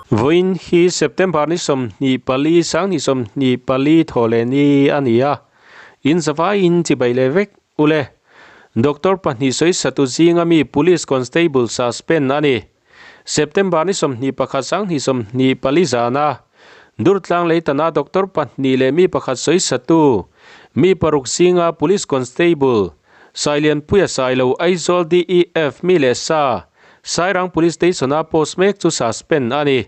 Vawiin hi September ni 24 2024 thawhleh ni a ni a, in zavaiin chibai leh vek ule. Doctor pahnih sawisatu zinga mi Police Constable suspend a ni. September ni 21 2024 zana Durtlang Leitana doctor pahnih leh mi pakhat sawisatu mi paruk zinga Police Constable Sailianpuia Sailo Aizawl DEF mi leh sa Sairang Police Station-a post mek chu suspend a ni.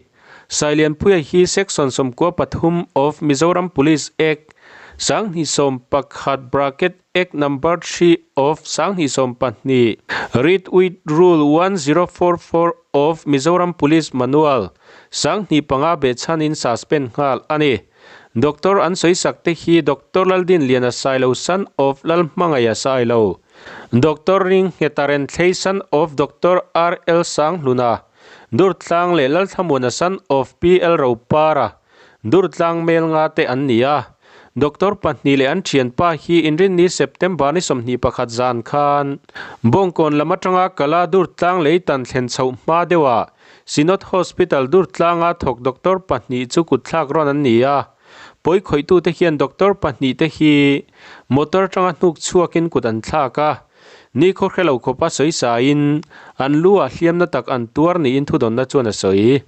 Sailianpuia hi Section 13 of Mizoram Police Act 2011 bracket Act Number 3 of 2020 read with Rule 1044 of Mizoram Police Manual 2005 behchhanin suspend nghal a ni. Doctor an sawisak te hi Doctor Laldinliana Sailo son of Lalhmangaia Sailo, Doctor Ringheta Renthlei son of Doctor RL Sanghluna, Durtlang leh Lalthlamuana son of PL Ropara, Durtlang mel nga te an ni a. Doctor pahnih leh an thianpa hi inrinni September ni 21 zan khan Bawngkawn lam atanga kala Durtlang leitan thlen chhoh hma deuhah Synod Hospital Durtlanga thawk doctor pahnih chu kutthlak rawn an ni a. Pawi khawihtu te hian doctor pahnih te hi motor atanga hnuk chhuakin kut an thlak a. Ni khaw hrelo khawpa sawi sain an lu ah hliamna tak an tuar niin thudawnna chuan a sawi.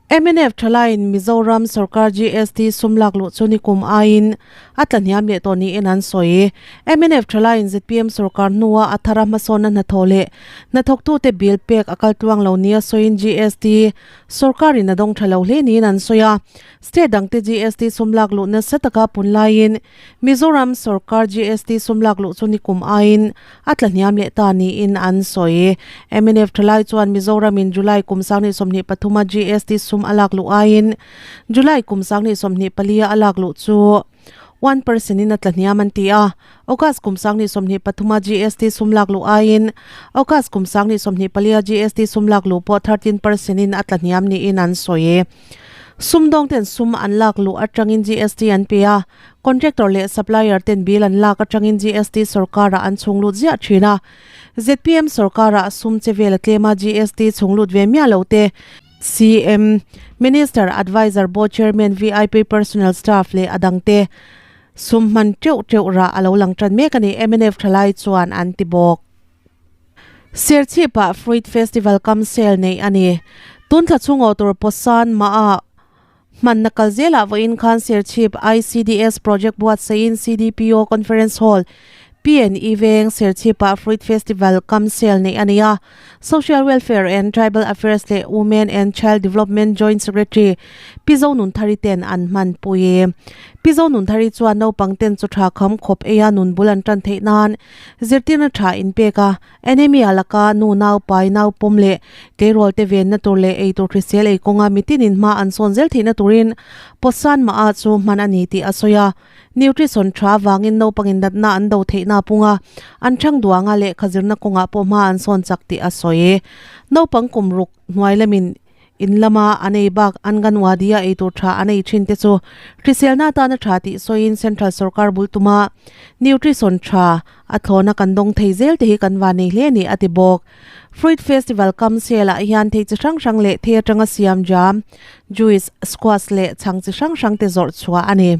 Mnf thalaiin Mizoram sorkar GST sum lak luh chu nikum aiin a tlahniam leh tawh niin an sawi. Mnf thalaiin zpm sorkar hnua a thara hmasawnna hnathawh leh hnathawktute bill pek a kal tluang lo nia sawiin GST sorkarin a dawng tha lo hle niin an sawi a. State dangte GST sum lak luh nasa taka pun laiin Mizoram sorkar GST sum lak luh chu nikum aiin a tlahniam leh ta niin an sawi. Mnf thalai chuan Mizoramin July kum 2023 a GST sum a lak luh aiin July kum 2024 a a lak luh chu 1% in a tlahniam an ti a. August kum 2023 a GST sum lak luh aiin August kum 2024 a GST sum lak luh pawh 13% in a tlahniam niin an sawi. Sumdawng ten sum an lak luh atangin GST an pe a, contractor leh supplier ten bill an lak atangin GST sorkarah an chhung lut ziah thin a. Zpm sorkarah sum che vel a tlem a, GST chhung lut ve miah lo te, CM, Minister, Adviser, Board Chairman, vip Personnel Staff leh a dangte sum hman teuh teuh rah a lo lang tan mek a ni, mnf thalai chuan an ti bawk. Serchhip-ah Fruit Festival kam sale neih a ni. Tun thla chhungaw tur pawsan mah-ah hmanna kal zelah vawiin khan Serchhip ICDS Project buatsaihin CDPO Conference Hall, PNE Veng, Serchhip-ah Fruit Festival kam sale neih a ni a. Social Welfare and Tribal Affairs leh Women and Child Development Joint Secretary Pi Zonunthari ten an hmanpui. Pi Zonunthari chuan naupang ten chaw tha kham khawp eia nun bul an tan theih nan Zirtirna tha inpek a, anemia laka nu nau pai nau pawm leh tleirawl te venna tur leh ei tur hrisel ei kawnga mitinin hma an sawn zel theihna turin pawtsan mah ah chu hman a ni tih a sawi a. Nutrition tha avangin naupangin natna an do theihna a pung a, an thang duanga lehkha zirna kawngah pawh hma an sawn chak tih a sawi. Naupang kum ruk hnuai lamin In lama an ei bak Anganwadi-a ei tur tha an ei thin te chu hriselna atana tha tih sawiin Central sorkar bul tuma Nutrition tha a thlawna kan dawng thei zel te hi kan van nei hle a ni a ti bawk. Fruit Festival kam sale ah hian thei chi hrang hrang leh thei atanga siam jam, juice, squash leh chhang chi hrang hrang te zawrh chhuah a ni.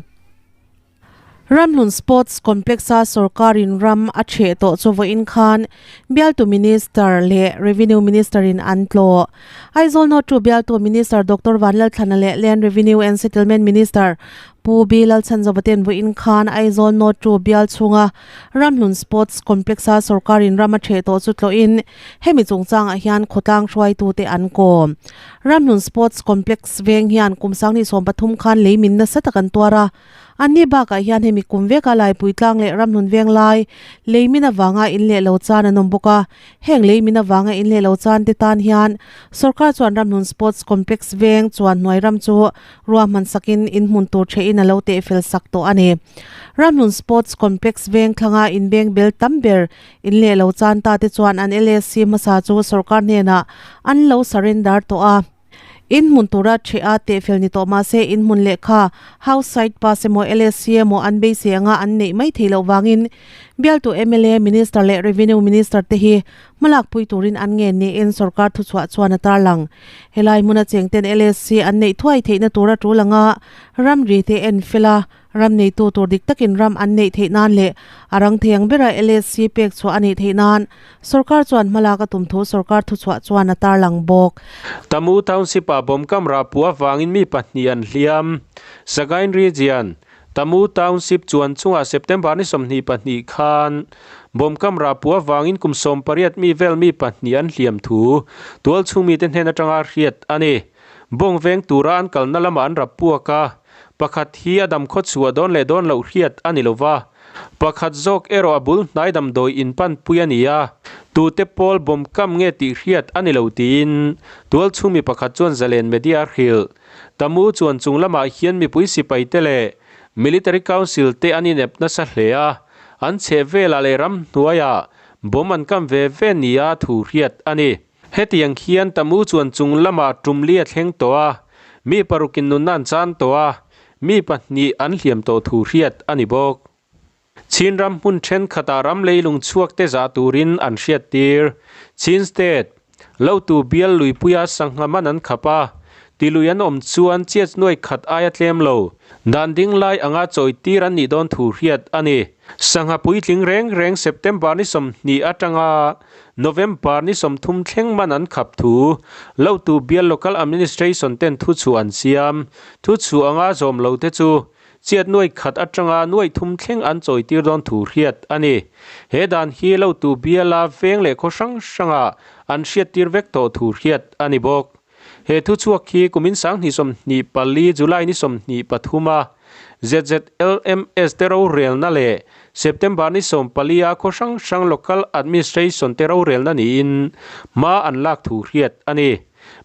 Ramhlun Sports Complex-a sorkarin ram a chheh tawh chu vawiin khan bialtu Minister leh Revenue Minister-in an tlawh. Aizawl North tu bialtu Minister Doctor Vanlalthlana leh Land Revenue and Settlement Minister Pu B Lalchhanzova-ten vawiin khan Aizawl North tu bial chhunga Ramhlun Sports Complex-a sorkarin ram a chheh tawh chu tlawhin hemi chungchangah hian khawtlang hruaitute an kawm. Ramhlun Sports Complex veng hian kum 2013 khan lei min nasa tak an tuar a. Anni bakah hian hemi kum veka Laipui tlang leh Ramhlun veng lai lei min avanga in leh lo chan an awm bawk a. Heng lei min avanga in leh lo chan te tan hian sorkar chuan Ramhlun Sports Complex veng chuan hnuai ram chu ruahman sakin in hmun tur thehin a lo tehfel sak tawh a ni. Ramhlun Sports Complex veng thlanga inbeng bel tam ber in leh lo chan ta te chuan an LSC hmasa chu sorkar hnenah an lo surrender tawh a. In hmun tura ṭheh a tehfel ni tawh mah se in hmun lehkha house site pass emaw LSC emaw an beisei anga an neih mai theih loh vangin Bialtu mla, Minister leh Revenue Minister te hi hmalakpui turin an ngen niin sorkar thuchhuah chuan a tarlang. Helai hmuna chengten LSC an neih thuai theihna tura tul anga ramri te en fel a, ram neitu tur dik takin ram an neih theih nan leh a rang thei ang bera LSC pek chhuah a nih theih nan sorkar chuan hmalak a tum thu sorkar thuchhuah chuan a tarlang bawk. Tamu Township-ah bomb kam rah puh avangin mi pahnih an hliam. Sagaing Region, Tamu Township chuan chungah September ni 22 khan bomb kam rah puh avangin kum 18 mi vel mi pahnih an hliam thu tual chhung mite hnen atanga hriat a ni. Bawng veng tura an kalna lamah an rap puak a, pakhat hi a dam khaw chhuah dawn leh dawn loh hriat a ni lova, pakhat zawk erawh a bul hnai damdawi in panpui a ni a, tute pawl bomb kam nge tih hriat a ni lo tiin tual chhung mi pakhat chuan Zalen Media a hrilh. Tamu chuan chung lamah hian mipui sipai te leh Military Council te an inep nasa hle a, an chheh velah leh ramhnuaiah bomb an kam ve ve nia thu hriat a ni. Hetiang hian Tamu chuan chung lamah tum li a thleng tawh a, mi parukin nunna an chan tawh a, mi pahnih an hliam tawh thu hriat a ni bawk. Chin ram hmun thenkhatah ram leilung chhuak te zah turin an hriattir. Chin State, Lotu bial luipuia sangha man an khap a, tilui an awm chuan chiat nuai khat aia tlem lo. Dan ding lai anga chawi tir an nih dawn thu hriat a ni. Sangha puitling reng reng September ni 20 atanga November ni 30 thleng man an khap thu Lotu bial Local Administration ten thu chhuah an siam. Thu chhuah anga zawm lo te chu chiat nuai khat atanga nuai thum thleng an chawi tir dawn thu hriat a ni. He dan hi Lotu biala veng leh khaw hrang hranga an hriat tir vek tawh thu hriat a ni bawk. He thu chhuak hi kumin 2024 July ni 23 a ZZLMS te rorelna leh September ni 14 a khaw hrang hrang Local Administration te rorelna niin hma an lak thu hriat a ni.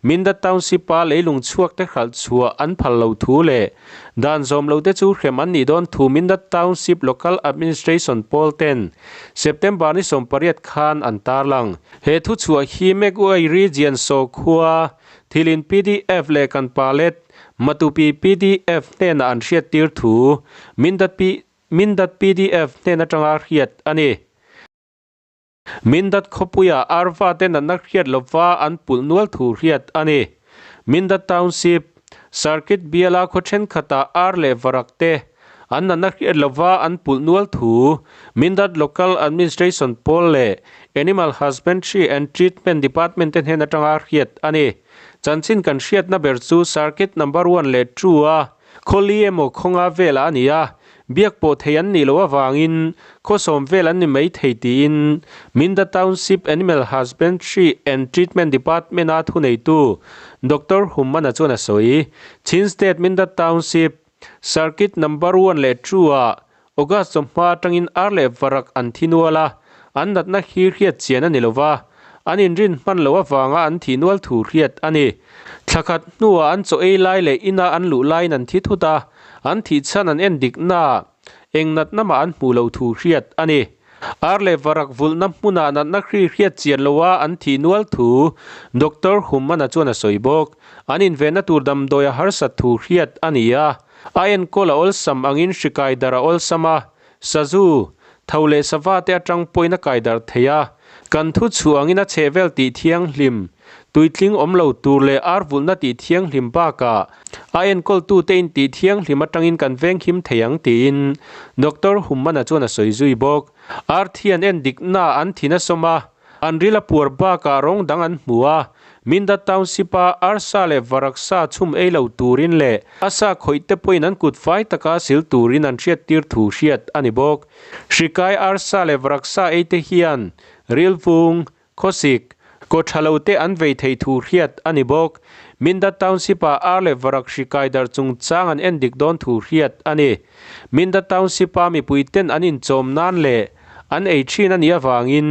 Mindat Township a leilung chhuak te hralh chhuah an phal lo thu leh dan zawm lo te chu hrem an nih dawn thu Mindat Township Local Administration pawl ten September ni 18 khan an tarlang. He thu chhuah hi Magway Region Sawkhua thilin PDF leh kan palet Matupi PDF hnenah an hriat tir thu Mindat P Mindat PDF hnen atanga hriat a ni. Mindat khawpuia arva te natna hriat lova an pulh nual thu hriat a ni. Mindat Township, Circuit biala khaw thenkhatah ar leh varak te an natna hriat lova an pulh nual thu Mindat Local Administration pawl leh Animal Husbandry and Treatment Department te hnen atanga hriat a ni. Chanchin kan hriatna ber chu Circuit number one leh two a khawli emaw khawnga velah a ni a, biak pawh thei an nih loh avangin khaw sawm vel an ni mai thei tiin Minda Township Animal Husbandry and Treatment Department a thuneitu Doctor Hummana chuan a sawi. Chin State Minda Township Circuit number one leh two ah August chawhma atangin ar leh varak an thi nual a, an natna hi hriat chian a ni lova, an inrin hman loh avanga an thih nual thu hriat a ni. Thla khat hnuah an chaw ei lai leh ina an luh laiin an thi thut a, an thih chhan an en dik na eng natna mah an hmuh loh thu hriat a ni. Ar leh varak vulhna hmunah natna hri hriat chian loha an thih nual thu Doctor Humana chuan a sawi bawk. An invenna tur damdawi a harsat thu hriat a ni a. A enkawl a awlsam angin hri kai darh a awlsam a, sazu, tho leh sava te atang pawhin a kai darh thei a. Kan thu chhuah angin a chheh vel tih thianghlim, tuitling awm lo tur leh ar vulhna tih thianghlim bakah a enkawltu te in tih thianghlim atangin kan venghim thei ang tiin Doctor Hummana chuan a sawi zui bawk. Ar thi an en dikna an thin a sawm a, An ril a puar bakah rawng dang an hmu a, Minda Township-a arsa leh varaksa chhum ei lo turin leh a sa khawih te pawhin an kut fai taka sil turin an hriattir thu hriat a ni bawk. Hrikai arsa leh varaksa ei te hian rilvung, khawsik, kaw tha lo te an vei thei thu hriat a ni bawk. Minda Township-ah ar leh varak hrikai darh chungchang an en dik dawn thu hriat a ni. Minda Township-a mipui ten an inchawm nan leh an ei thin a nih avangin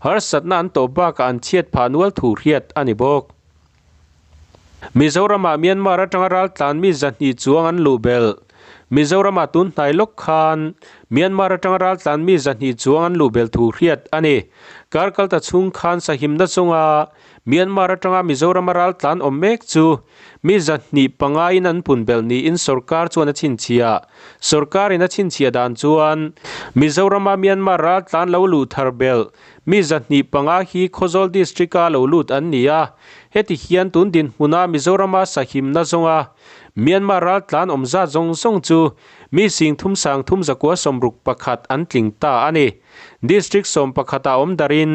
harsatna an tawh bakah an chhiat phah nual thu hriat a ni bawk. Mizoramah Myanmar atanga raltlan mi 200 chuang an luh belh. Mizoramah tun hnai lawk khan Myanmar atanga raltlan mi 200 chuang an luh belh thu hriat a ni. Kar kalta chhung khan sahimna chunga Myanmar atanga Mizorama raltlan awm mek chu mi 205 in an pun belh niin sorkar chuan a chhinchhiah. Sorkarin a chhinchhiah dan chuan Mizorama Myanmar raltlan lo luh thar belh mi 205 hi Khawzawl District-a lo lut an ni a. Heti hian tun dinhmuna Mizorama sahimna zawnga Myanmar raltlan awm zat zawng zawng chu mi 3361 an tling ta a ni. District 11 ah awm darin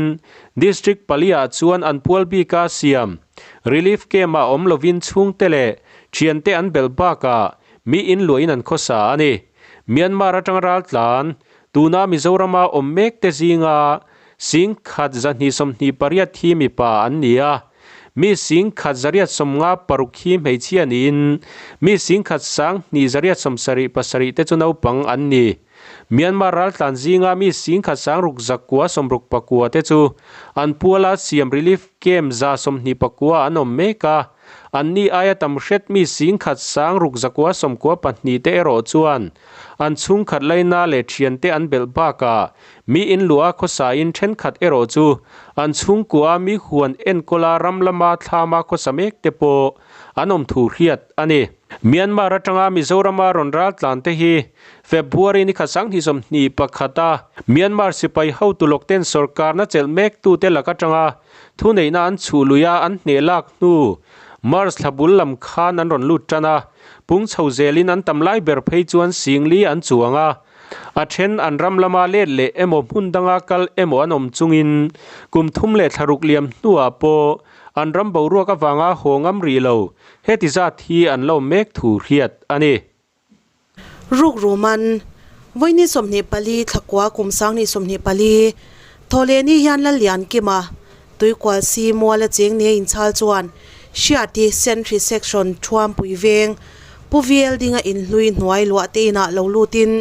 District 4 ah chuan an pual bika siam relief camp ah awm lovin chhungte leh thiante an belh bakah mi in luahin an khawsa a ni. Myanmar atanga raltlan tuna Mizorama awm mek te zinga 1,228 hi mipa an ni a. Mi 1,856 hi hmeichhia niin mi 1,277 te chu naupang an ni. Myanmar raltlan zinga mi 1,669 te chu an puala siam relief camp 129 an awm mek a. An ni aia tam hret mi 1,692 te erawh chuan an chhung khat laina leh thian te an belh bakah mi in lua khawsa in thenkhat erawh chu an chhungkua mi huan enkawl ram lama thlama khawsa mek te pawh an awm thu hriat a ni. Myanmar atanga Mizorama rawn raltlan te hi February ni khat 2021 a Myanmar sipai hotu lawk ten sarkar na chelh mek tu te lak atanga thu neihna an chhu luia an hne lak hnu Mars thlabul lam khan an rawn lut tan a pung chho zelin an tam lai ber phei chuan singli an chuanga a then an ram lama let leh emaw hmun danga kal emaw an awm chungin kum thum leh thlaruk liam hnuah pawh an ram boruak awanga hawngam ri lo heti zat hi an lo mek thu hriat a ni. Ruk ruman voini 24 thakwa kum sangni 24 thole ni hian la lian kima tuikwal si muala cheng ne in chal chuan hriati sentry section thuam pui veng puvel dinga in hlui hnuai lua te ina lo lutin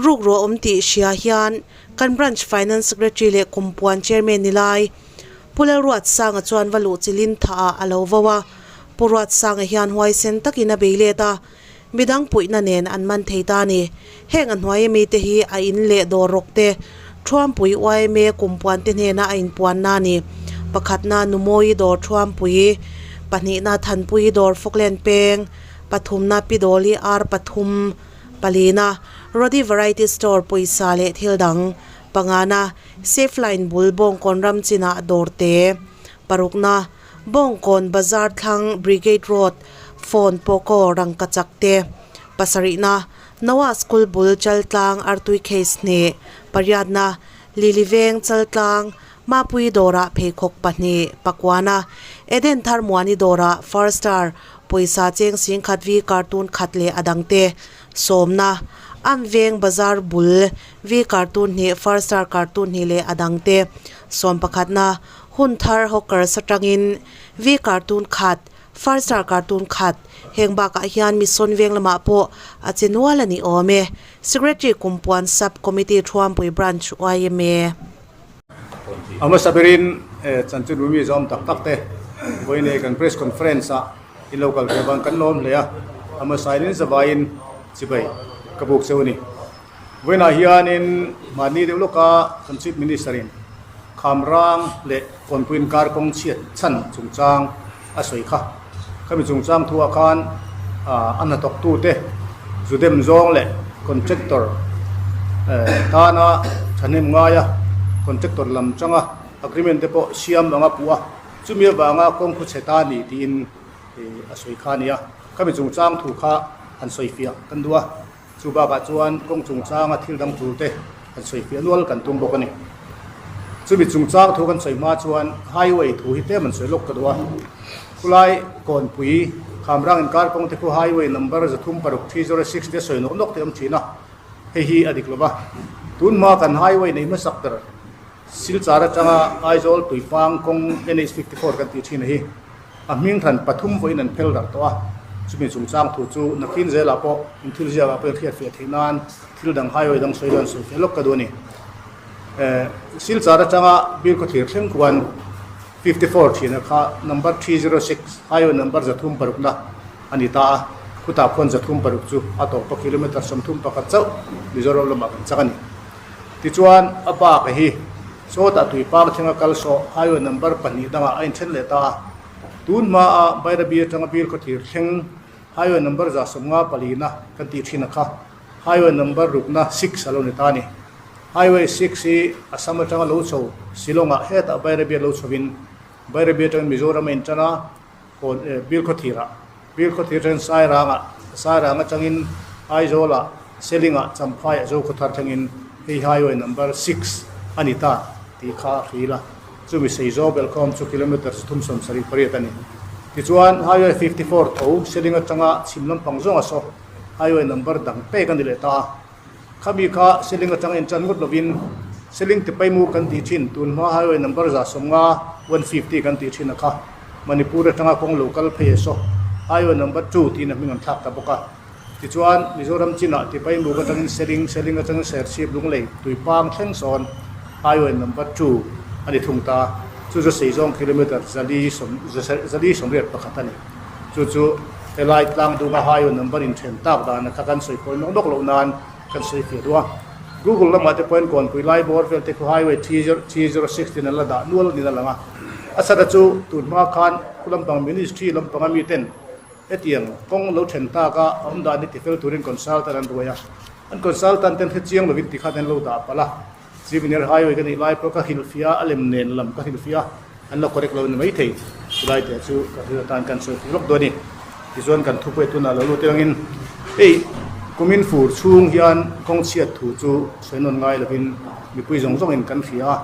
ruk ro om ti hria hian kan branch finance secretary le kumpuan chairman nilai pulal ruat sanga chuan valu chilin tha alo vawa puruat sanga hian huai sen takina beile ta midang puina nen an man thei ta ni heng an hnuai mi te hi a in leh dawr rawk te thuam pui uai me kumpuan te hnena a in puan na ni pakhat na numawi dawr thuam pui pahnih na thanpui dawr fawklen peng pathum na pidoli ar pathum palina rodi variety store pawisa leh thil dang panga na safe line bul bawngkawn ram chinah dawr te paruk na bawngkawn bazar thlang brigade road phone pawkaw rangkachak te pasarih na nawa school bul chaltlang artui case hne pariat na liliveng chaltlang mapui dawrah pheikhawk pahnih pakwana eden thar muani dawrah first star pawisa cheng sing khat v cartoon khat leh adang te sawmna an veng bazar bul v cartoon hnih first star cartoon hnih leh adang te sawm pakhat na hun thar hawker satangin v cartoon khat first star cartoon khat heng bakah hian mison veng lamah pawh a chenual ani awm e secretary kumpuan sub committee thuampui branch YMA. Ama sabirin chanchin rumi zawm tak tak te vawiin kan press conference a in local kevan kan lawm hle a ama sainin zawain chibai ka buk cheu ni vawiinah hianin mahni deuh lawka kan chief minister in khamrang leh kawnpuiin kar kawng chhiat chan chungchang a sawi kha khami chungchang thuah khan a hnathawk tu te zudem zawng leh contractor tana thahnem ngaia contractor lam changa agreement te pawh siam anga puh a chumi avanga kawng khu chhe ta ni tiin a sawi kha a ni a khami chungchang thu kha han sawi fiah kan duh a chu bakah chuan kawng chungchanga thil dang tul te han sawi fiah nual kan tum bawk a ni chumi chungchang thu kan sawi hma chuan highway thu hi tlem an sawi lawk ta duh a khulai kawnpui khamrang inkar kawng te khu highway number 306 306 te sawi nawk nawk te awm thin a hei hi a dik lova tun hma kan highway nei hmasak ber Silchar atanga Aizawl Tuipang kawng NH54 kan tih thin a hi a hming hran pathum vawiin an phel darh tawh a chumi chungchang thu chu nakhin zelah pawh in thil ziakah pawh in hriat fiah theih nan thil dang highway dang sawi dawn sawi fiah lawk ka duh a ni. Silchar atanga Bilkhawthlir thleng khuan 54 thina kha number 306 highway number 306 na a ni ta a. Khutah khuan 306 chu a tawp a, kilometre 31 chauh Mizoram lamah kan chak a ni. Tichuan, a bak hi sawtah Tuipang thlenga kal sawh highway number pahnih dangah a inthen leh ta a. Tun hmaa Bairabi atanga Bilkhawthlir thleng highway number 154 na kan tih thin a kha highway number rukna six a lo ni ta a ni. Highway six hi Assam atanga lo chho Shillong-ah hetah Bairabi a lo chhovin Bairabi atangin Mizoram a intan a, Kawn Bilkhawthlir-ah Bilkhawthlir atangin Sairang-ah Sairang atangin Aizawl-ah Seling-ah Champhai-ah Zokhawthar thlengin hei highway number six a ni ta tih kha a hril a, chumi sei zawng belhkhawm chu kilometre 378 a ni. Tichuan highway 54 tho Seling atanga chhim lampang zawnga saw highway number dang pek a ni leh ta a. Khami kha Seling atanga intan ngawt lovin Seling Tipaimu kan tih thin, tun hma highway number 150, 150 kan tih thin a kha Manipur atanga kawng lo kal phei a saw highway number two tiin a hming an thlak ta bawk a. Tichuan Mizoram chinah Tipaimuk atangin Seling, Seling atangin Serchhip Lunglei Tuipang thleng sawn highway number two a ni thung ta. Chu chu sei zawng kilometre 481 a ni. Chu chu helai tlang dunga highway number inthen tak dan kha kan sawi pawi nawk nawk loh nan kan sawi fiah duh a. Google lamah te pawhin Kawnpui lai bawr vel te khu highway 306 tin an la dah nual niin a lang a. A chhata chu tun hma khan khu lampang ministry lampanga miten hetiang kawng lo then tak a awm dan hi tifel turin consultant an ruai a. An consultant ten hrechiang lovin tikhan an lo dah palh a. Civil Highway ka nih lai pawh ka hrilhfiah a, a lem nen lam ka hrilhfiah a, an la correct lo ni maithei. Chulai teh chu ka hrilh atan kan sawi pui lawk dawn a ni. Tichuan kan thu pawh tunah lo lut angin hei kumin fur chhung hian kawng chhiat thu chu sawi nawn ngai lovin mipui zawng zawngin kan hria a.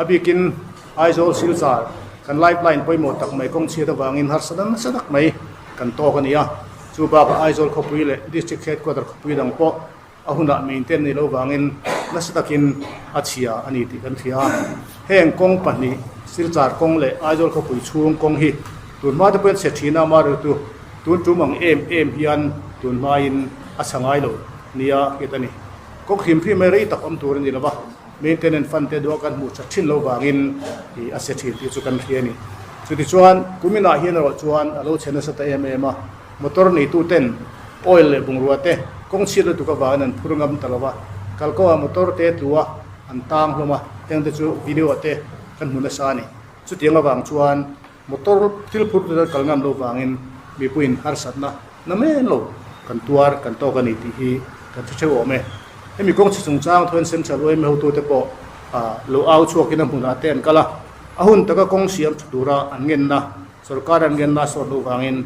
A bikin Aizawl Silchar kan lifeline pawimawh tak mai kawng chhiat avangin harsa nasa tak mai kan tawk a ni a. Chu bakah Aizawl khawpui leh District Headquarter khawpui dang pawh A hunah maintain nei lo vangin nasa takin a chhia a ni tih kan hria a. Heng kawng pahnih, Silchar kawng leh Aizawl khawpui chhung kawng hi tun hma te pawhin chhe thin a, amaherawhchu tun tum ang em em hian tun hmain a chha ngai lo nia hriat a ni. Kawng hrim hrim mai rei tak awm tur a ni lo va, maintenance fund te duah kan hmuh that thin lo vangin a chhe thin tih chu kan hria a ni. Chutichuan kuminah hian erawh chuan a lo chhe nasa ta em em a. Motor neituten oil leh bungrua te kawng chhiat lutuk avangin an phur ngam ta lo va, kalkawngah motor te tlu a, an tang hlawm a, heng te chu video ah te kan hmu nasa a ni. Chutiang avang chuan motor thil phur te kal ngam lo vangin mipuiin harsatna na men lo kan tuar kan tawk a ni tih hi kan hre theuh awm e. Hemi kawng chhe chungchang thuan Central yma hotute pawh lo au chhuakin a hmunah te an kal a, a hun taka kawng siam tha tura an ngenna Sorkar an ngenna sawt loh vangin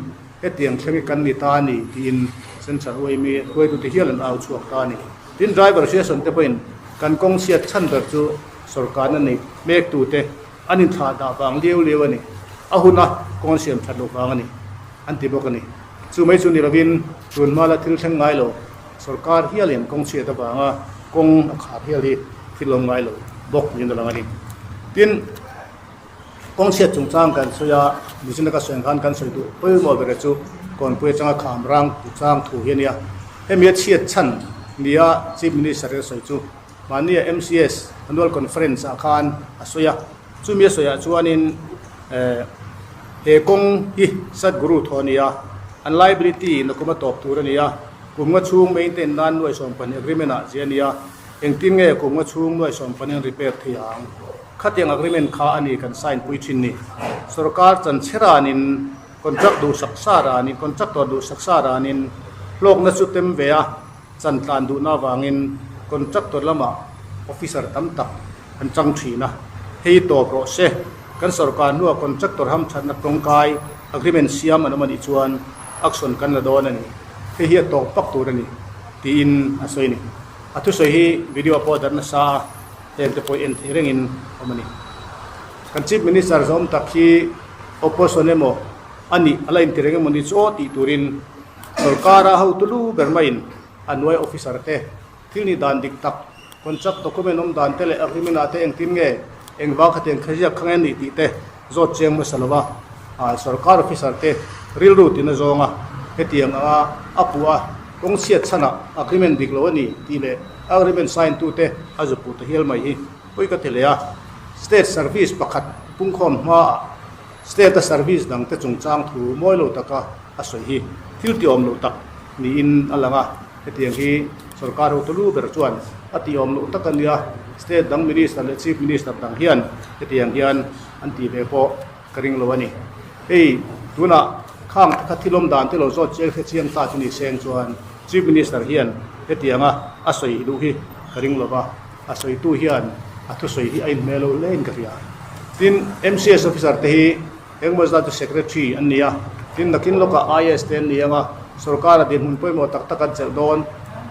hetiang thleng hi kan ni ta a ni tiin Central yma hruaitute hial an au chhuak ta a ni. Tin, driver association te pawhin kan kawng chhiat chhan ber chu sorkarna nei mektute an inthlah dah vang liau liau a ni. A huna kawng siam that loh vang a ni an ti bawk a ni. Chu mai chu ni lovin tun hma la thil thleng ngai lo sorkar hialin kawng chhiat avanga kawng a khar hial hi thil awm ngai lo bawk niin a lang a ni. Tin, Kawng chhiat chungchang kan sawi a, Mizina ka sawi ang khan kan sawi duh pawimawh ber chu Kawnpui atanga kham rang chang thu hi a nia. Hemi a chhiat chhan nia Chief Minister a sawi chu mahnia MCS Annual Conference ah khan a sawi a. Chumi a sawiah chuanin he kawng hi Sadguru thaw a ni a, an liability na kum a tawp tur a ni a, kum nga chhung maintain nan nuai 12 agreement ah zia a ni a, engtin nge kum nga chhung nuai 12 an repair thei ang? Khatiang agreement kha a ni kan sign pui thin ni. Sorkar chanchhe ranin, contract duhsak sa ranin, contractor duhsak sa ranin hlawkna chu tem ve a, chan tlan duhna avangin contractor lamah officer tam tak an chang thin a. Hei tawp rawh se, kan sorkar hnua contractor hamthatna tawngkai agreement siam an awm a nih chuan action kan la dawn a ni. Hei hi a tawp pak tur a ni, tiin a sawi a ni. A thusawi hi video pawh a darh nasa a. Heng te pawh en thei rengin awm a ni. Kan Chief Minister zawm tak hi opposition emaw a nih a la inti reng emaw ni chu aw tih turin sorkara hotu lu ber maiin a hnuai officer te thil nih dan dik tak, contract document awm dan te leh agreement ah te engtin nge engvang khatiang khaziak kha nge nih tih te zawt chiang hmasa lova sorkar officer te rilru tina zawnga hetiang anga a puh a kawng chhiat chhanah agreement dik lo a ni tih leh agreement sign tute a zu puh ta hial mai hi pawi ka ti leh a. State service pakhat pungkhawm hmaah state a service dangte chungchang thu mawi lo taka a sawi hi thil ti awm lo tak. niin a lang a. Hetiang hi sorkar hotu lu ber chuan a tih awm loh tak a nia, state dang minister leh chief minister dang hian hetiang hian an tih ve pawh ka ring lo a ni. Hei tunah khang te kha thil awm dan te lo zawt chiang hre chiang ta chu ni seng chuan chief minister hian hetianga a sawi duh hi ka ring lo va, a sawitu hian a thusawi hi a inhmeh lo hle in ka hria. Tin, MCS officer te hi Engemaw zat chu Secretary an ni a, tin nakin lawkah IAS te an ni ang a, sorkara dinhmun pawimawh tak tak an chelh dawn.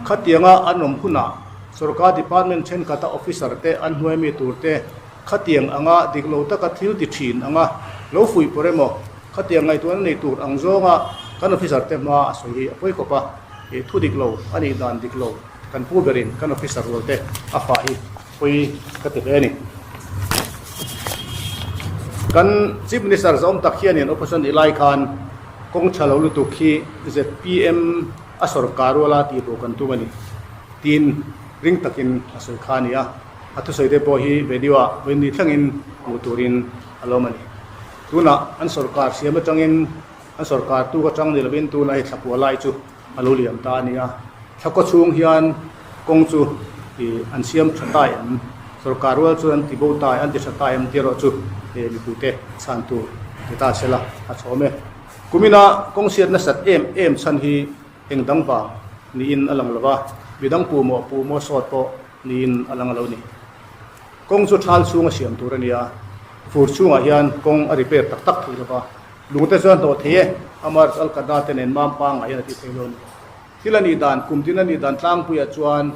Khatianga an awm hunah sorkar department thenkhat a officer te an hnuai mi tur te khatiang anga dik lo taka thil ti thin anga lo fuih pawr emaw khatiang ngaihtuahna nei tur ang zawnga kan officer te hma a sawi hi a pawi khawp a, ih thu dik lo a nih dan dik lo kan pu berin kan officer rual te a fah hi Pui ka ti hle a ni. Kan Chief Minister zawm tak hianin Opposition nih lai khan kawng tha lo lutuk hi zpm a sawrkar ruala tih bo kan tum a ni tiin ring takin a sawi kha a ni a. A thusawi te pawh hi video ah vawiin ni thlengin hmuh turin a lawm a ni. Tunah an sawrkar siam atangin an sawrkar tuk atang ni lovin tunah hi thlapua lai chu a lo liam ta a ni a, thlakaw chhung hian kawng chu ih an siam tha ta em, sorkar rual chuan an ti bo ta an ti tha ta em tih erawh chu ih mipuite chhan tur ti ta se la a chhawm e. Kumina kawng siat nasat em em chhan hi eng dang vang niin a lang lo va, midang pu maw pu maw sawt pawh niin a lang lo ni. Kawng chu thal chhunga siam tur a ni a, fur chhungah hian kawng a repair tak tak thei lo va, Lungte chuan hlawh thei e, Amar chu Al-Qada te nen mam pangngai hian a ti thei lo a ni. Thil a nih dan, kum tin a nih dan tlangpuiah chuan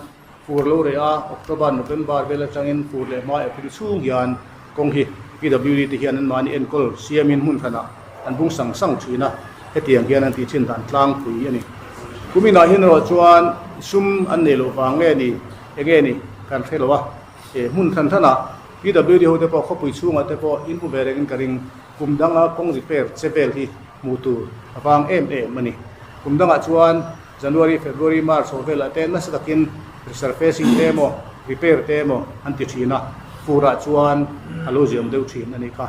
fur lo reh a, October, November vel atangin fur leh hma April chhung hian kawng hi PWD te hian anmahni enkawl siamin hmun hranah an bung sang sang thin a, hetiang hian an tih thin dan tlangpui a ni. Kuminah hian erawh chuan sum an nei loh vang nge ni, enge ni kan hre lo a, hmun hran hranah PWD ho te pawh khawpui chhungah te pawh inhmu ve rengin ka ring. Kum danga kawng repair che vel hi hmuh tur a vang em em a ni. Kum dangah chuan January, February, March ho velah te nasa takin resurfacing te emaw, repair te emaw an ti thin a, furah chuan a lo ziam deuh thin a nih kha.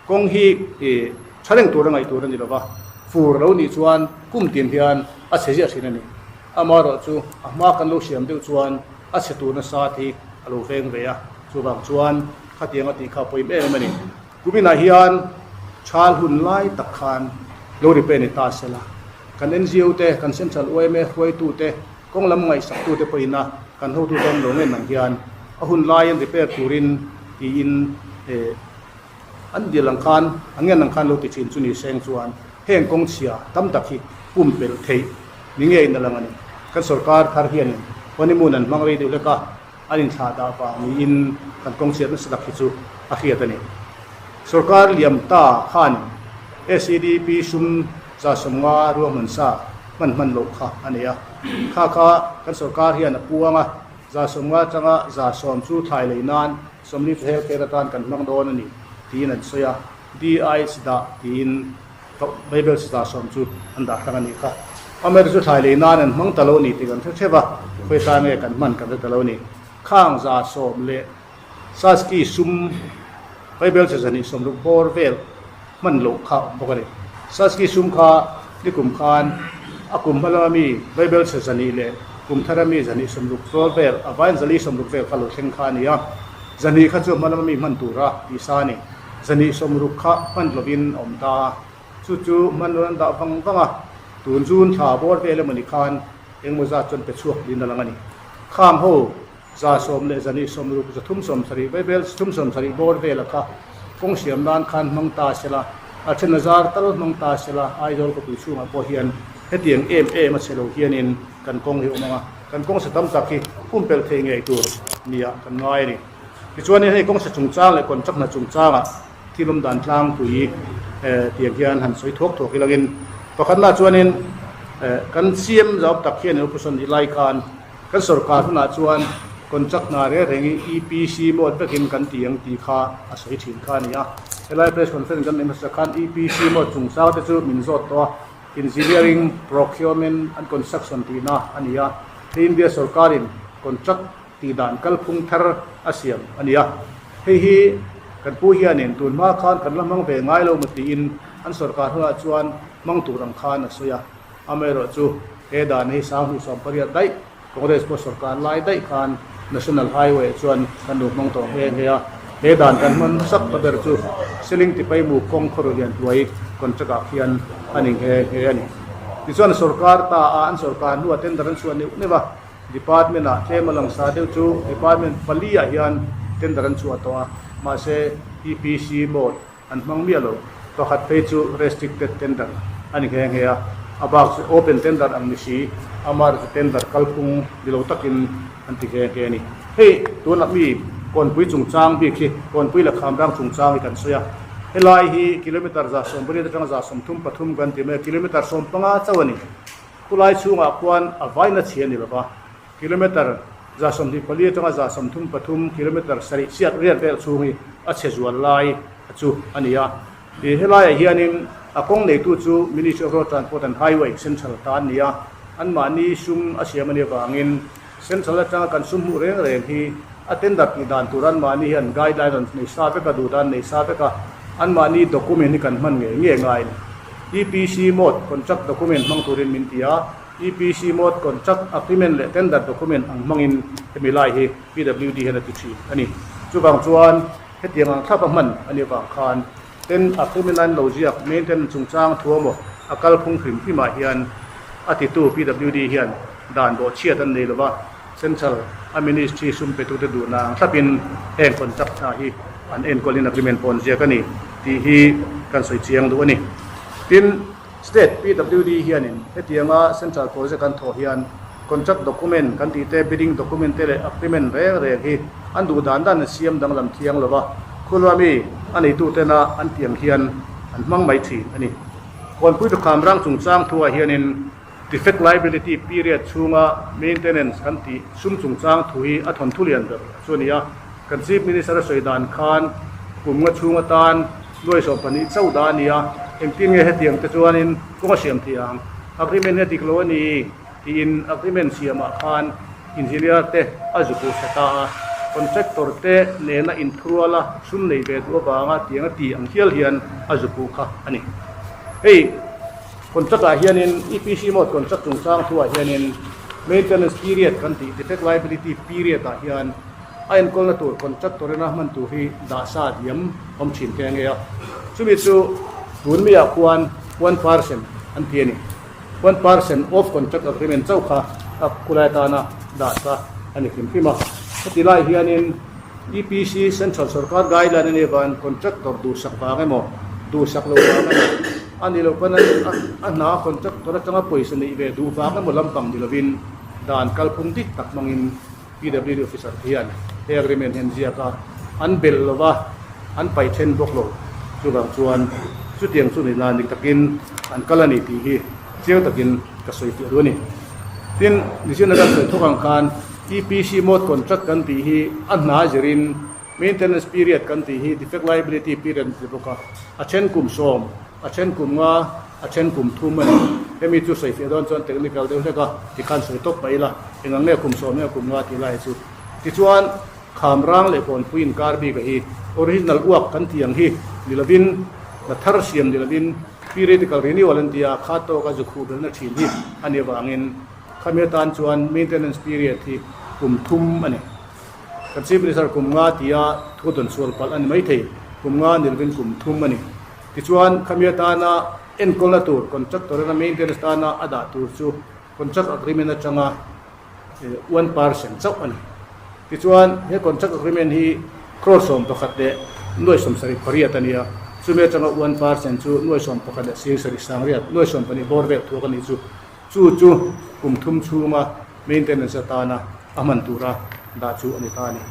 Kawng hi ih tha reng tur a ngaih tur a ni lova, fur lo nih chuan kum tin hian a chhe ziah thin a ni. Amaherawhchu a hma kan lo siam deuh chuan a chhe tur nasa te hi a lo veng ve a, chuvang chuan khatiang a tih kha a pawim em em a ni. Kuminah hian chhal hun lai tak khan lo repair ni ta sela, kan NGO te, kan Central yma hruaitute, kawng lam ngaihsaktute pawhin a kan hotute an lo ngen ang hian a hun laiin repair turin tiin an dil ang khan, an ngen ang khan lo ti thin chu ni seng chuan heng kawng chhia tam tak hi pumpelh theih ni ngeiin a lang a ni. Kan sorkar thar hianin honeymoon an hmang rei deuh hlek a. An inthlah dah vang niin kan kawng chhiat nasa tak hi chu a hriat a ni. Sorkar liam ta khan SEDP sum 150 ruahman sa hman hman loh kha a nei a. Kha kha kan sorkar hian a puang a, 150 atanga 110 chu thlai lei nan 40 chu health care atan kan hmang dawn a ni tiin an sawi a. DIH dah tiin Bible 110 chu an dah hrang a nih kha. Amaherawhchu chu thlai lei nan an hmang ta lo a ni tih kan hre hrep a, khawihla nge kan hman kan hre ta lo a ni. Khang 110 leh Saski sum Bible che 260 bawr vel hman loh kha a awm bawk a ni. Saski sum kha nikum khan a kum hma lama mi Bible che 200 leh kum thara mi 260 zawl vel a vain 460 vel kha lo thleng kha a ni a. 200 kha chu a hma lama mi hman tura tih sa a ni. 260 kha hman lovin a awm ta a, chu chu hman rawn an dah vang vang a, tun June thla bawr vel emawni khan engemaw zat chuan pe chhuak niin a lang a ni. Kham ho 110 leh 260, 370, Bible 370 bawr vela kha kawng siam nan khan hmang ta sela, a then a zar tal hmang ta sela, Aizawl khawpui chhungah pawh hian hetiang em em a chhe lo hianin kan kawng hi a awm ang a, kan kawng sa tam tak hi pumpelh thei ngei tur nia kan ngai a ni. Tichuanin hei kawngsa chungchang leh contract hna chungchangah thil awm dan tlangpui tiang hian han sawi thuak thuak ilangin pakhatna chuanin kan CM zau tak hian opposition nih lai khan kan sorkar hunah chuan contract hna reng rengin EPC mode vekin kan ti ang tih kha a sawi thin kha a ni a. Helai press conference kan neih hmasa khan EPC mode chungchang te chu min zawt tawh a, Engineering, Procurement and Construction tihna a ni a, hei India sorkarin contract tih dan kalphung thar a siam a ni a. Hei hi kan pu hianin tun hma khan kan la hmang ve ngai lo maw tiin an sorkar hunah chuan hmang tur ang khan a sawi a. Amaherawhchu. He dan hi 2018 daih Congress pawh sorkar lai daih khan National Highway chuan kan lo hmang tawh nghe nghe a. He dan kan hman hmasak ta ber chu Siling Tipaimu kawng khawru lian hnuai contract ah khian a ni nghe nghe a ni. Tichuan sorkar ta a an sorkar hnuah tender an chhuah neuh neuh a, Department ah tlem a langsa deuh chu Department pali ah hian tender an chhuah tawh a, mahse EPC mode an hmang miah lo. Pakhat phei chu restricted tender a ni nghe nghe a, a bak chu open tender ang ni si, amah erawh chu tender kalphung ni lo takin an ti nghe nghe a ni. Hei tunah mi Kawnpui chungchang bik hi Kawnpui leh Khamrang chungchang hi kan sawi a, helai hi kilometre 80 atanga 33 kan ti mai a, kilometre 15 chauh a ni. Khulai chhungah khuan a vaina chhi a ni lova, kilometre 24 atanga 33, kilometre sarih chiat riat vel chhung hi a chhe zual lai a chu a ni a. Ih helaiah hianin a kawng neitu chu Ministry of Road Transport and Highway, Central ta an ni a, anmahni sum a siam a nih avangin Central atanga kan sum hmuh reng reng hi a tender tih dan tur anmahni hian guideline an nei sa vek a, duh dan nei sa vek a, anmahni document hi kan hman ngei ngei ngai a ni. EPC mode contract document hmang turin min ti a, EPC mode contract agreement leh tender document ang hmangin hemi lai hi PWD hian a ti thin a ni. Chuvang chuan hetiang ang thlap a hman a nih avang khan ten agreement an lo ziak maintenance chungchang thu emaw a kalphung hrim hrimah hian a titu PWD hian dan bawhchhiat an nei lova, Central a Ministry sum petute duhna ang thlapin heng contract hna hi an enkawlin agreement pawh an ziak a ni tih hi kan sawi chiang duh a ni. Tin, State PWD hianin hetianga Central project an thawh hian contract document kan tih te, bidding document te leh agreement reng reng hi an duh dan dan an siam danglam thiang lova, khulua mi a neitutena an tiang hian an hmang mai thin a ni. Kawnpui Dukham rang chungchang thuah hianin Defect liability period chhunga maintenance kan tih sum chungchang thu hi a thawnthu lian ber chu a ni a. Kan Chief Minister a sawi dan khan kum nga chhung atan nuai 12 chauh dah a ni a, engtin nge hetiang te chuanin kawng a siam thei ang? Agreement hi a dik lo a ni tiin agreement siamah khan engineer te a zupu tha ta a, contractor te nena inthurual a sum nei ve duh avanga tiang a ti ang hial hian a zupu kha a ni. Hei. Contract ah hianin EPC mode contract chungchang thu ah hianin maintenance period kan tih defect liability period ah hian a enkawlna tur contractor ina hman tur hi dah sa diam awm thin te ange a, chumi chu tun mi ah khuan 1% an ti a ni. 1% of contract agreement chauh kha a khulai atana dah sa a ni hrim hrim a. Heti lai hianin EPC Central Sorkar guideline a nih avangin contractor duhsak vang emaw, duhsak lo vang emaw, a nih loh pawn a hna contractor atanga pawisa neih ve duh vang emaw lampang ni lovin dan kalphung dik tak hmangin PWD officer te hian he agreement hi an ziak a, an belh lo va, an paih then bawk lo. Chuvang chuan chutiang chu ni nan dik takin an kal a ni tih hi chiang takin ka sawi fiah duh a ni. Tin, Nizina kan sawi thawk ang khan EPC mode contract kan tih hi a hna zirin maintenance period kan tih hi defect liability period an ti bawk a, a then kum 10, a then kum 5, a then kum 3 a ni. Hemi chu sawi fiah dawn chuan technical deuh hlek a tikhan sawi tawp mai ila, eng ang nge kum 10 nge kum 5 tih lai chu. Tichuan, Khamrang leh Kawnpui inkar bik a hi original uak kan tih ang hi ni lovin, hna thar siam ni lovin periodical renewal an ti a, kha tawka zu khuh belhna thin hi a nih avangin khami atan chuan maintenance period hi kum 3 a ni. Kan Chief Minister kum 5 tia thu dawn sual palh a ni maithei, kum 5 ni lovin kum 3 a ni. Tichuan khami atana enkawlna tur contractor ina maintenance tana a dah tur chu contract agreement atanga 1% chauh a ni. Tichuan, he contract agreement hi crore 11 leh nuai 78 a ni a, chumi atanga 1% chu nuai 11 leh sing sarih sang riat, nuai 12 bawr vel thuak a nih chu. Chu chu kum 3 chhunga maintenance atana a hman tura dah chu a ni ta a ni.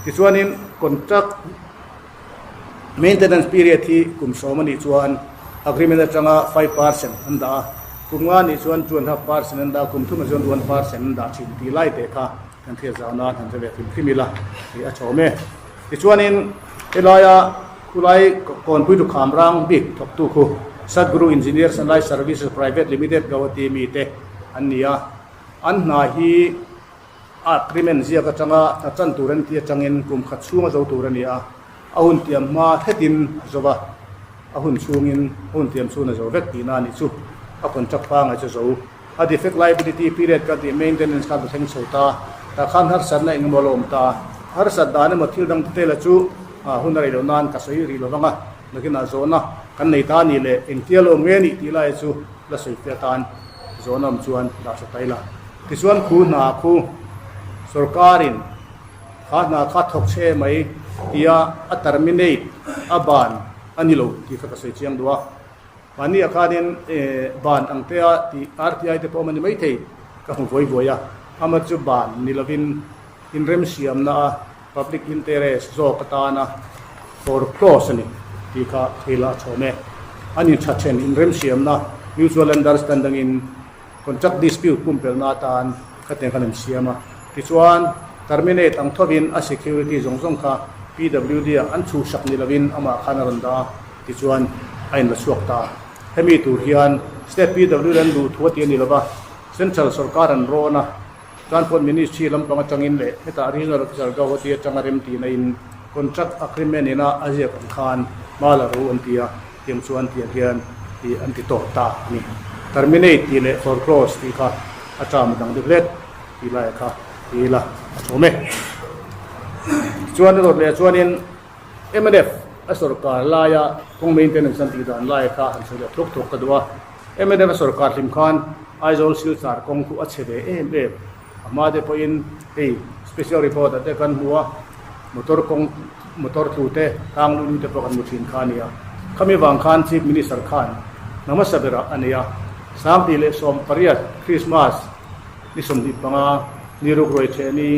Tichuanin, contract Maintenance period hi kum 10 a nih chuan agreement atanga 5% an dah a, kum 5 nih chuan 2.5% an dah a, kum 3 ah chuan 1% an dah thin tih lai te kha kan hriat zau nan han hre ve hrim hrim ila tih a chhawm e. Tichuanin helaia khulai Kawnpui Dukham rang bik thawktu khu Sadguru Engineers and Light Services Private Limited Guwahati mi te an ni a, an hna hi Agreement ziak atanga hna chan tur an tih atangin kum khat chhunga zo tur a ni a, a hun tiam hma hletin a zo va, a hun chhungin a hun tiam chhun a zo vek tihna a nih chu, a contract pangai chu zo A defect liability period kan tih maintenance kha a thleng chho ta. Tah khan harsatna eng emaw a la awm ta. Harsat dan emaw thil dang te la chu hun a rei loh nan ka sawi rih lo vang a, nakinah zawhna kan nei ta a nih leh engtia la awm nge nih tih lai chu la sawi fiah atan zawhna awm chuan dah hre ta ila. Tichuan khu hna khu sorkarin kha hna kha thawk chhe mai tia a terminate a ban a ni lo tih kha ka sawi chiang duh a. Mahni ah khanin ban ang te a tih RTI te pawh awm a ni maithei ka hmu vawi vawi a, ama chu ban ni lovin inremsiamna a public interest zawk atana foreclose a ni tih kha thil a chhawm e. An intha then inremsiamna mutual understanding in contract dispute pumpelhna atan khatiang khan an siam a, tichuan terminate ang thovin a security zawng zawng kha PWD ah an chhuhsak ni lovin amah khan a rawn dah a. Tichuan, a inla chhuak ta. Hemi tur hian State PW an duh thu a ti a ni lova, Central sawrkar an rawn a, Transport Ministry lampang atangin leh hetah Regional Officer Gauhati atanga remtihna in Contract Agreement ina a ziak ang khan hma la ro an ti a, tiang chuan tiang hian tih an ti tawh ta a ni. Terminate tih leh foreclose tih kha a term a dang deuh hlek tih laia kha ti ila a thawm e. Tichuan a dawt leh chuanin. Mnf a sorkar laia kawng maintenance an tih dan lai kha han sawi leh thuk thuk ka duh a. Mnf a sorkar hlim khan Aizawl Silchar kawng khu a chhe ve em em. A hma te pawhin hei special report ah te kan hmu a, motor kawng motor tlu te tang lu lu te pawh kan hmu thin kha a ni a. Khami vang khan Chief Minister khan hna hmasa berah a nei a. 2018 Christmas ni 25 ni ruk ruai theh ni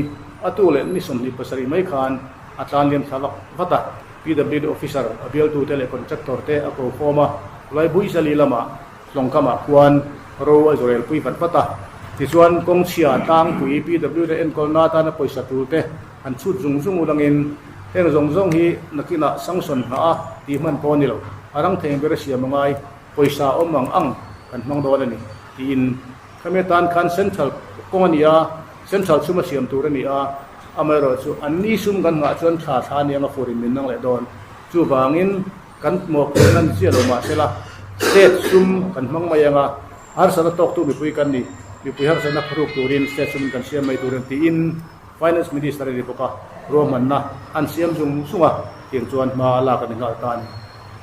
a tu leh ni 27 mai khan A tlan liam thla vak vat a, PWD officer, a bialtute leh contractor te a ko khawm a, Laibuizali lamah hlawngkamah khuan ro a zawrel pui vat vat a. Tichuan, kawngchhia tlangpui PWD enkawlna atana pawisa tur te han chhut zung zung ulangin heng zawng zawng hi nakinah sanction hna a tih hman pawh a ni lo, a rang thei ber a siam a ngai, pawisa awm ang ang kan hmang dawn a ni, tiin. Khami atan khan Central kawng a ni a, Central chhuma siam tur a ni a, Amaherawhchu, an ni sum kan nghah chuan thla thla a niang a furin min nang leh dawn. Chuvangin, kan mawhphurhna ni chiah lo mah sela, state sum kan hmang mai ang a, harsatna tawktu mipui kan ni, mipui harsatna pharuk turin state sum kan siam mai tur a ni tiin Finance Minister a ni bawk a, ruahmanna an siam zung zung a, tiang chuan hma a lak a ni nghal ta a ni.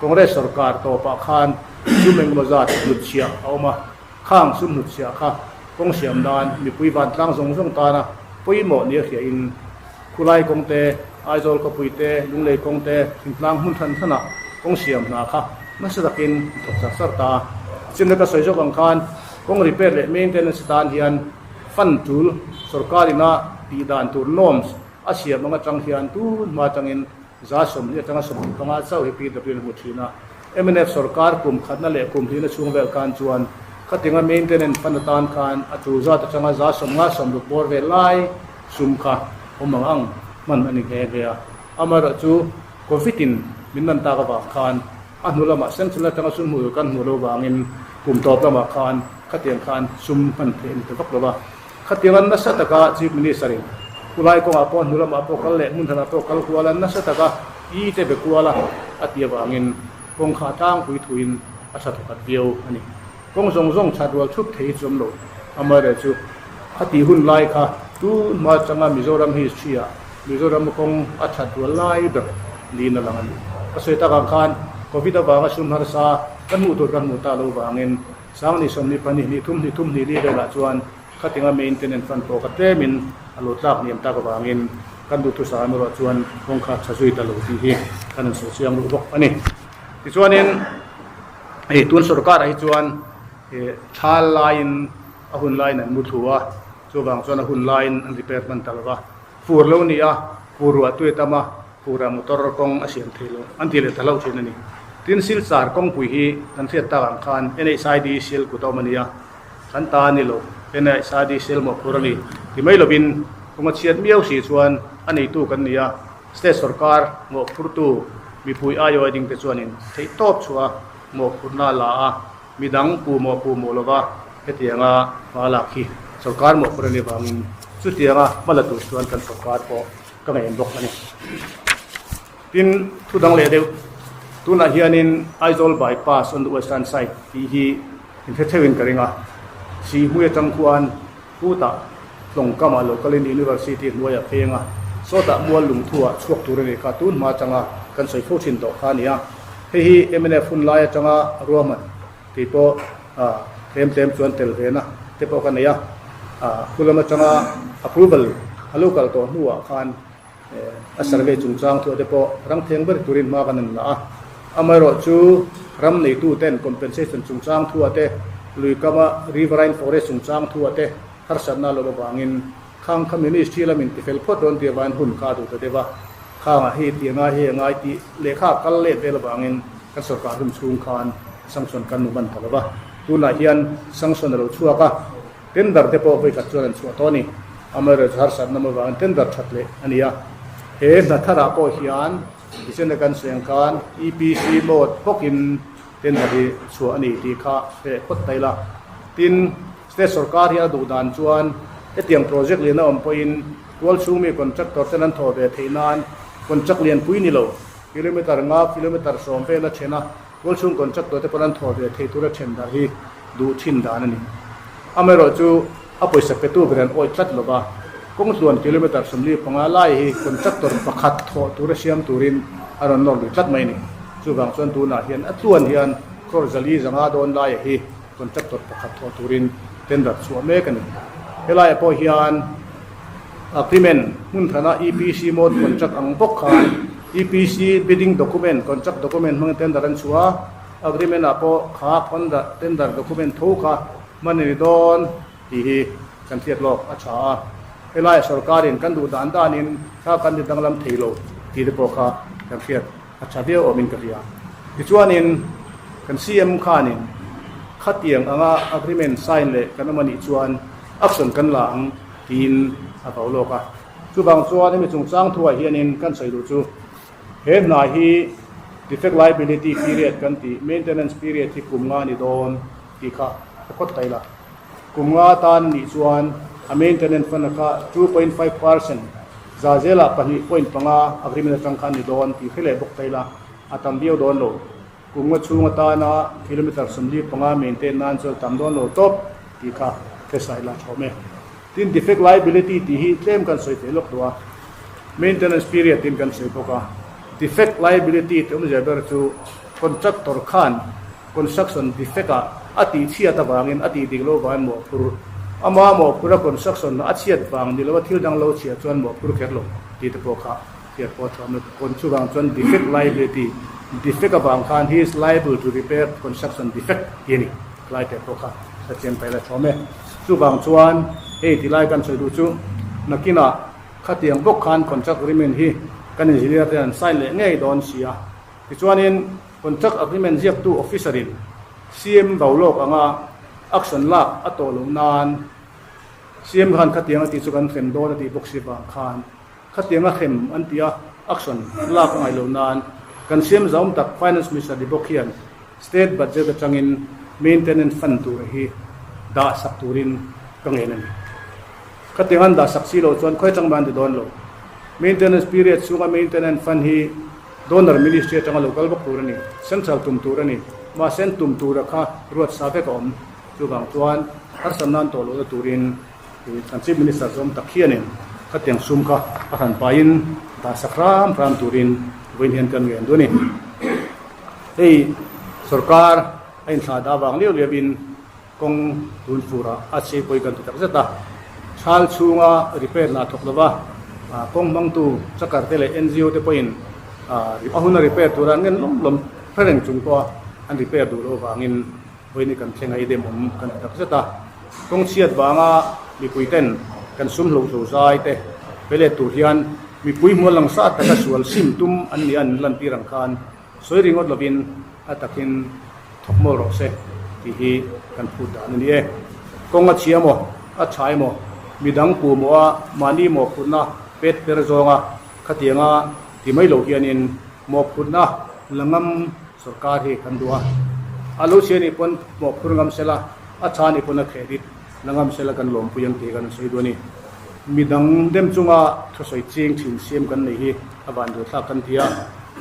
Congress sorkar tawpah khan sum engemaw zat hnutchhiah a awm a. Khang sum hnutchhiah kha kawng siam nan mipui vantlang zawng zawng tana pawimawh nia hriain Khulai kawng te, Aizawl khawpui te, Lunglei kawng te, Thingtlang hmun hran hranah kawng siam hna kha nasa takin an thawk char char ta. Chimna ka sawi zawk ang khan kawng repair leh maintenance atan hian fund tul sorkar ina tih dan tur norms a siam ang atang hian tun hma atangin 25 atanga 25 chauh hi PW an hmu thin a. Mnf sorkar kum khatna leh kum hlihna chhung vel khan chuan khatinga maintenance fund atan khan a tul zat atanga 50 60 bawr vel lai sum kha awm ang ang hman a ni nghe nghe a. Amaherawhchu Covid in min nan tak avang khan a hnu lamah central atanga sum hmuh tur kan hmuh lo vangin kum tawp lamah khan khatiang khan sum hman theih a ni ta vak lo va. Khatianga nasa taka Chief Minister in khulai kawngah pawh hnu lamah pawh kal leh hmun hranah pawh kal kual a, nasa taka i te be kual a a ti avangin kawng kha a tlangpui thuin a tha thawkhat viau a ni. Kawng zawng zawng that rual thup thei hi chu awm lo. Amaherawhchu khati hun lai kha tun hma atanga Mizoram history ah Mizoram kawng a that rual lai ber niin a lang a ni. Ka sawi tak ang khan Covid avanga sum harsa kan hmuh tur kan hmuh ta lo vangin Sangni 22 ni thum ni thum ni li velah chuan khatinga maintenance fund pawh ka tlemin a lo tlak hniam tak avangin kan duhthusam erawh chuan kawngkhar tha zui ta lo tih hi kan rawn sawi chiang duh bawk a ni. Tichuanin hei tun sorkarah hi chuan thal laiin a hun laiin an mu thlu a, chuvang chuan a hun laiin an repair hman ta lo va, fur lo ni a, fur ruah tui a tam a, Fura motor kawng a siam thei lo an ti leh ta hlauh thin a ni. Tin, Silchar kawngpui hi kan hriat tak ang khan NHID sil kut a awm a ni a, kan ta a ni lo, NHID sil mawhphur a ni ti mai lovin kawng a chhiat miau si chuan a neitu kan ni a, state sorkar mawhphurtu mipui aiawh a dingte chuanin theihtawp chhuah a mawhphurna a la a, midang pu mawh pu mawh lova hetianga hma lak hi sorkar mawhphur a ni vangin chutianga hma la tur chuan kan sorkar pawh Ka ngaih bawk a ni. Tin, thu dang leh deuh, tunah hianin Aizawl Bypass on the western side tih hi in hre theuhin ka ring a. Sihhmui atang khuan Khutah tlawng kamah lo kalin University hnuaiah phei anga sawtah mual lungthuah chhuak tur a nih kha tun hma atanga kan sawi fo thin tawh kha a ni a. Hei hi mnf hun lai atanga ruahman tih pawh tlem tlem chuan tel ve na te pawh ka nei a. Khu lam atanga approval a lo kal tawh hnuah khan a survey chungchang thuah te pawh rang theng ber turin hma kan han la a. Amaherawhchu ram neitu ten compensation chungchang thuah te, lui kama riverine forest chungchang thuah te harsatna a lo avangin khang kha ministry lamin tifel phawt rawn tih avangin hun kha a duh ta deuh a. Khangah hei tih a ngai, hei a ngai tih lehkha a kal let vel avangin kan sorkar hun chhung khan sanction kan hmu hman ta lo va. Tunah hian sanction a lo chhuak a. Tender te pawh vawikhat chuan an chhuah tawh a ni. Amaherawhchu harsatna awm avangin tender that leh a ni a. He hna tharah pawh hian tichuan kan sawi ang khan EPC mode bawkin tender hi chhuah a ni tih kha hreh phawt ta ila. Tin, state sorkar hi a duh dan chuan hetiang project lian a awm pawhin tual chhung mi contractor ten an thawh ve theih nan contract lian pui ni lo, kilometer nga, kilometer 10 vel a then a, Tualchhung contractor te pawn an thawh ve thei tura then dar hi duh thin dan a ni. Amaherawhchu a pawisa petu ber an awih tlat lova, kawng tluan kilometre 45 lai hi contractor pakhat thawh tura siam turin a rawn nawr lui tlat mai a ni. Chuvang chuan tunah hian a tluan hian crore 400 dawn laia hi contractor pakhat thawh turin tender chhuah mek a ni. Helaiah pawh hian agreement hmun thlana EPC mode contract ang bawk khan EPC bidding document, contract document hmangin tender an chhuah a, agreement ah pawh kha tender document tho kha hman a ni dawn tih hi kan hriat lawk a tha a. Helaiah sorkarin kan duh dan danin kha kan ti danglam thei lo tih te pawh kha kan hriat a tha viau awmin ka hria. Tichuanin kan CM khanin khatiang anga agreement sign leh kan awm a nih chuan action kan la ang tiin a vau lawk a. Chuvang chuan hemi chungchang thuah hianin kan sawi duh chu he hna hi defect liability period kan tih maintenance period hi kum nga ni dawn tih kha ka phawt ta ila. Kum nga tan nih chuan a maintenance fund kha 2.5% za zelah 2.5 agreement atang khan ni dawn tih hre leh bawk ta ila a tam viau dawn lo. Kum nga chhung atana kilometre 45 maintain nan chuan tam dawn lo tawp tih kha hre ila thawm e. Tin defect liability tih hi tlem kan sawi thei lawk duh a, maintenance period tin kan sawi bawk a. Defect liability tih awmzia ber chu contractor khan construction defect ah a tih chhiat avangin a tih dik lo vangin mawhphur ama mawhphur a construction a chhiat vang ni lova thil dang lo chhiah chuan mawhphur kher lo tih te pawh kha hriat pawh a tha awm lo. Chuvang chuan defect liability defect avang khan he is liable to repair construction defect tih a ni tlai te pawh kha hrethiam ta ila tha awm e. Chuvang chuan hei ti lai kan sawi duh chu nakinah khatiang bawk khan contract agreement hi kan engineer te an sign leh ngei dawn si a. Tichuanin contract agreement ziaktu officer in CM Baulawk anga action lak a tawh loh nan CM khan khatiang a tih chu kan hrem dawn a tih bawk si vang khan khatiang a hrem an tih a action lak a ngaih loh nan kan CM zaum tak Finance Minister ni bawk hian State budget atangin maintenance fund tur hi dah sak turin ka ngen a ni. Khatiang an dah sak si loh chuan khawi atang mah an ti dawn lo. Maintenance period chhunga maintenance fund hi Donor Ministry atanga lo kal bawk tur a ni. Central tum tur a ni. Mahse an tum tura kha ruat sa vek a awm. Chuvang chuan harsat nan tawh lohna turin kan Chief Minister zawm tak hianin khatiang sum kha a hran pahin dah sak hram hram turin vawiin hian kan ngen duh a ni. Hei sorkar a inthlah dah avang liau liauin kawng tun furah a chei pawi kan ti tak zet a. Thal chhunga repair hna thawk lova kawng hmangtu chakar te leh NGO te pawhin a huna repair tura an ngen lawm lawm hre reng chung pawha an repair duh loh avangin vawiin kan thleng a i dem awm kan ti tak zet a. Kawng chhiat vanga mipui ten kan sum hlo zo zai te pe let tur hian mipui hmual lang sa taka sual sim tum an ni a an lantir ang khan Sawi ringawt lovin a takin thawk mawl rawh se tih hi kan phut dan a ni e. Kawng a chhia maw, a tha emaw, midang pu maw a mahni mawhphurhna pet per zawnga khatianga ti mai lo hianin mawhphurhna la ngam sorkar hi kan duh a. A lo chhia nih pawn mawhphur ngam sela, a tha nih pawn a credit la ngam sela kan lawmpui ang tih kan sawi duh a ni. Midang dem chunga thusawi ching thin siam kan nei hi a van duh thlak kan ti a.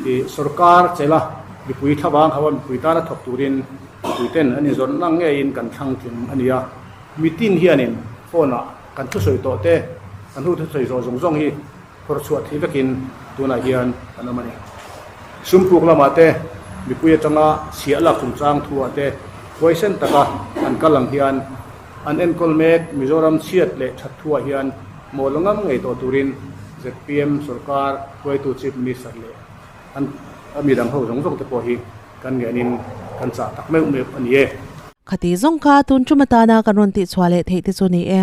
I sorkar chela mipui thlavang ho a mipui tana thawk turin mipui ten an inzawrh nang ngeiin kan thlang tling a ni a. Mitin hianin phone ah kan thusawi tawh te, kan hu thusawi zawh zawng zawng hi phawrh chhuah thei vekin tunah hian kan awm a ni. Sumpuk lamah te, mipui atanga chhiah lak chungchang thu ah te huaisen taka an kal ang hian an enkawl mek Mizoram chhiat leh that thu ah hian mawl ngam ngei tawh turin zpm sorkar hruaitu Chief Minister leh an midang ho zawng zawng te pawh hi kan ngenin kan chah tak meuh meuh a ni e. Khati zawng kha tun tum atana kan rawn tihchhuah leh theih te chu ni e.